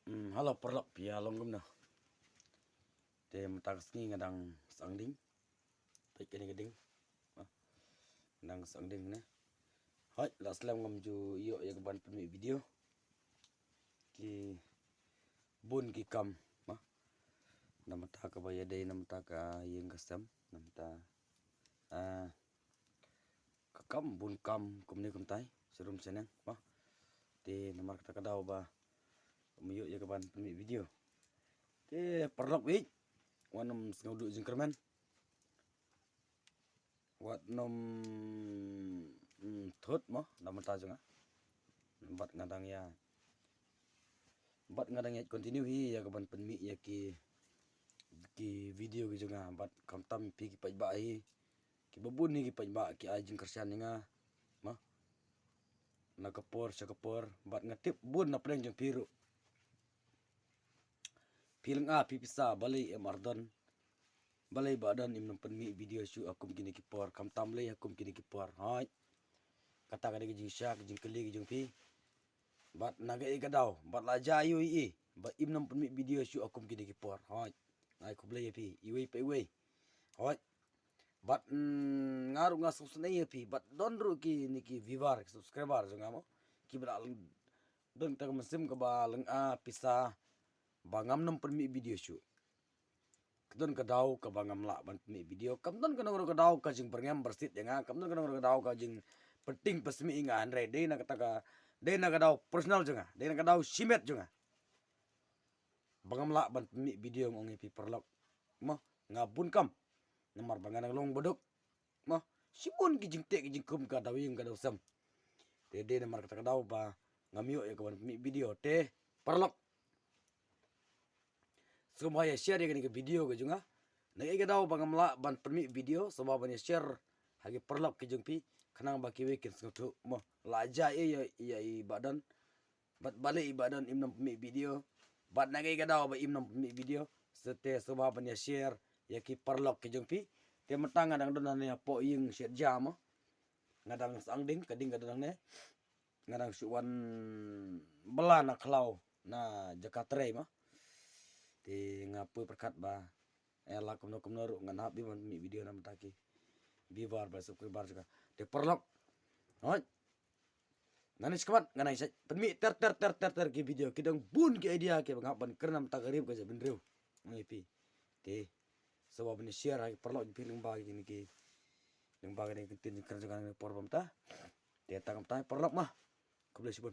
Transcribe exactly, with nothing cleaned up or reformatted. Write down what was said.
Hmm, hello paralok, phi ïa long kumno? Te mynta ka sngi nga dang sangding. Peit kane ka ding. Ah, nga dang sangding ne. Hoi, la slem ngam ju ïoh ïa ka ban pynmih video. Ki bun ki kam, ma. Na mynta kaba ïadei na mynta ka ïing ka sem, na mynta, ah, ka kam bun kam kumne kumtai, sharum shaneng, ma. Te namar kata ka daw ba ym ïoh ïa ka ban pynmih video. Te paralok, wei, wat nym sngewduh jingkyrmen. Wat nym, mm, thut mo na mynta jong nga. Bad nga dang ïa, bad nga dang ïa continue hi ïa ka ban pynmih ïa ki, ki video ki jong nga, bad khamtam phi ki paidbah hi. Kiba bun hi ki paidbah ki ai jingkyrshan ïa nga, ma. Na ka por sha ka por, bad nga tip bun na pdeng jong phi ruh. Phi lynga, phi pisa, balei em ar don, balei ba don im nym pynmih video shuh ha kum kine ki por, khamtam lei ha kum kine ki por. Hoi. Kata ka dei ka jingshisha, ka jingkylli ka jong phi. Bad na kaei ka daw, bad la jia ïa u i, ba im nym pynmih video shuh ha kum kine ki por. Hoi. Nga ai khublei ïa phi iwei pa iwei. Hoi. Bad, mm, nga ruh nga sngewsynei ïa phi, bad don ruh kine ki viewer, ki subscriber jong nga mo, kiba la don tang ka mynsiem kaba lynga pisa ba ngam nym pynmih video shuh. Ka don ka daw kaba ngam lah ban pynmih video, kam don kano kano ka daw ka jingbyrngem byrsit ïa nga, kam don kano kano ka daw ka jingpynting pynsmih ïa nga, hynrei dei na kata ka, dei na ka daw personal jong nga, dei na ka daw shimet jong nga ba ngam lah ban pynmih video, nga ong ïa phi paralok. Mo, nga bun kam. Namar ba nga dang long baduk. Mo, shibun ki jingteh ki jingkhum ka daw ïing ka daw sem. Te dei namar kata ka daw ba ngam ïoh ïa ka ban pynmih video. Te paralok, sngewbha ïa share ïa kane ka video ka jong nga. Na kaei ka daw ba ngam lah ban pynmih video, sngewbha ban ïa share ha ki paralok ki jong phi, khnang ba kiwei kin sngewthuh. Mo, la jia ïa, ïa, ïa i Bah Don. Bad balei i Bah Don im nym pynmih video, bad na kaei ka daw ba im nym pynmih video. Sa te sngewbha ban ïa share ïa ki paralok ki jong phi. Te mynta nga dang don hangne hapoh ïing shet ja mo. Nga dang sangding, ka ding ka don hangne. Nga dang shu wan bylla na khlaw na jaka trei mo. Te nga poi pyrkhat ba, eh, la kumno kumno ruh ngan hap beit ban pynmih video na mynta ki viewer bad subscriber jong nga. Te paralok, hoi. Nangne shakhmat nga nang sa pynmih ter ter ter ter ter ki video, ki dang bun ki idea kiba nga hap ban kren na mynta ka ri bad ka jaitbynriew. Nga ong ïa phi. Te sngewbha ban ïa share ha ki paralok jong phi lyngba kine ki, lyngba kane ka ktien jingkren jong nga ha kane ka por ba mynta. Te tang kumta paralok, ma. Khublei shibun.